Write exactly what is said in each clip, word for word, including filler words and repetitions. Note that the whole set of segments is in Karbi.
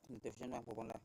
notification vangpo pon la.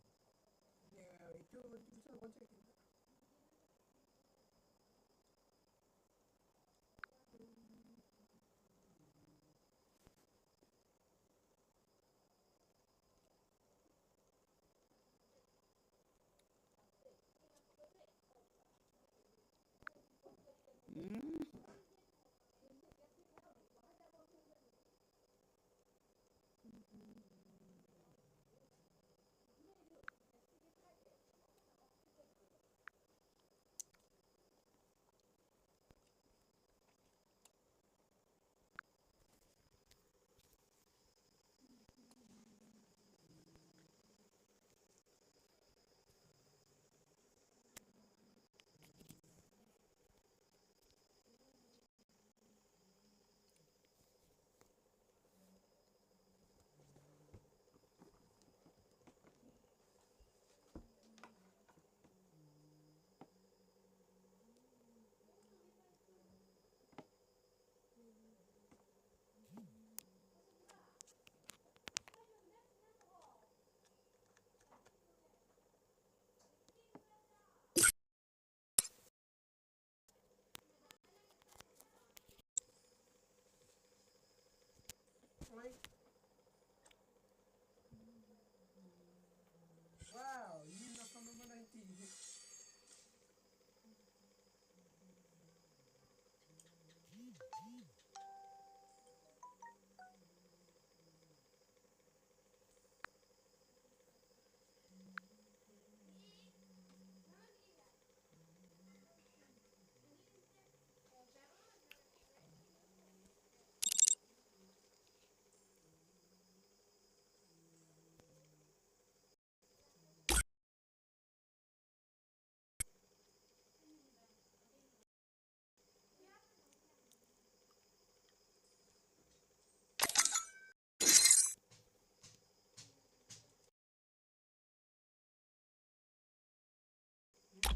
Wow, you know from the nineteen.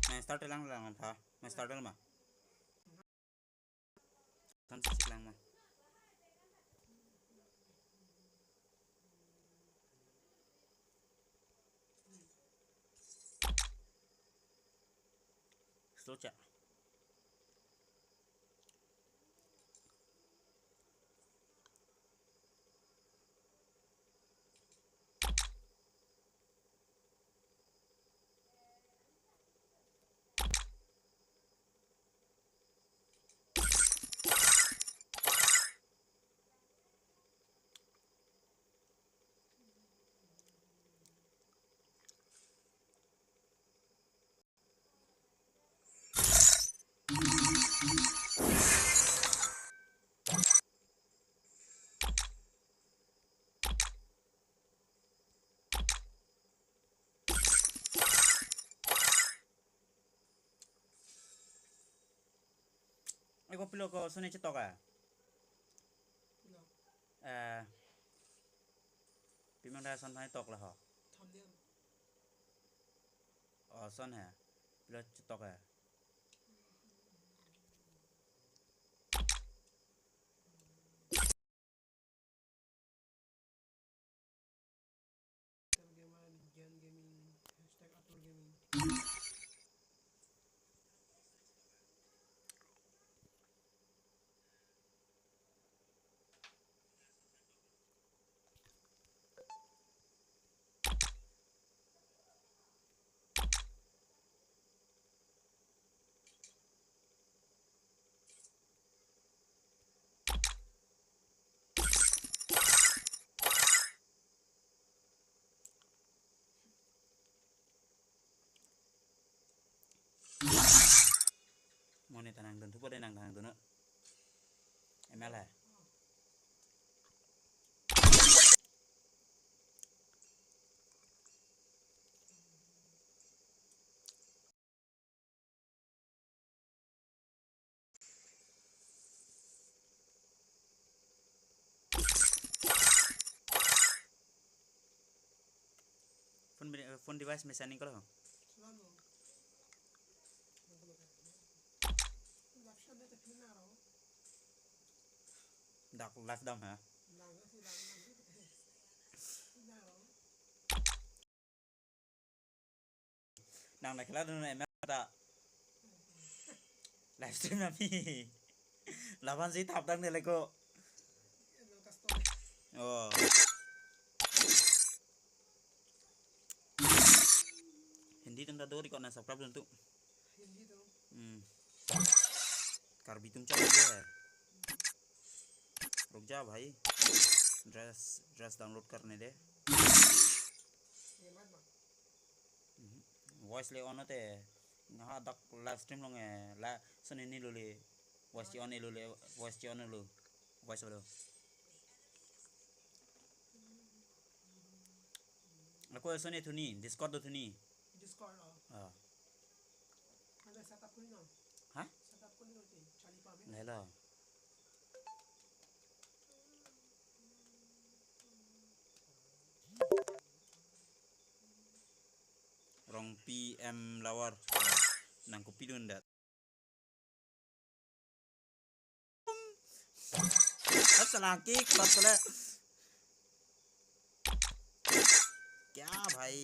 Main start lang lang tha. Main start lang ma. Kan sik lang ma. Slow cha. Eko pilo ko sone chetok a? Pilo. Eh, pimang da son hai tok la ho. Thumbnail. Oh, son hai. Pilo chetok a? Gamer, Jan Gaming, hashtag Atur Gaming. Mo ne ta nangdun thupo de, nang nangdun no. M L hai. Phone, phone device mesaning kolo. Dak live dam ha. Nang na kela dun em ta. Live stream nami. Laban si tap dang ne leko. Oh. Hindi atum ta do record na subscribe dun tu. Hmm. Karbi atum channel hai. रुक जा भाई. Dress, dress download करने दे. Voice le on te. Nga dak live stream along eh, la soni ni lule. Voice on lule, voice on lu. Voice lo. Ako soni thu ni, Discord do thu ni. Discord lo. Ah. Ada setup ko ni no. Ha? Setup ko ni no ti. Charlie pa mi. Lelo. Rongpi M Lawar. Nang kopi dun dat. Asa laki klot kole. Kya bhai?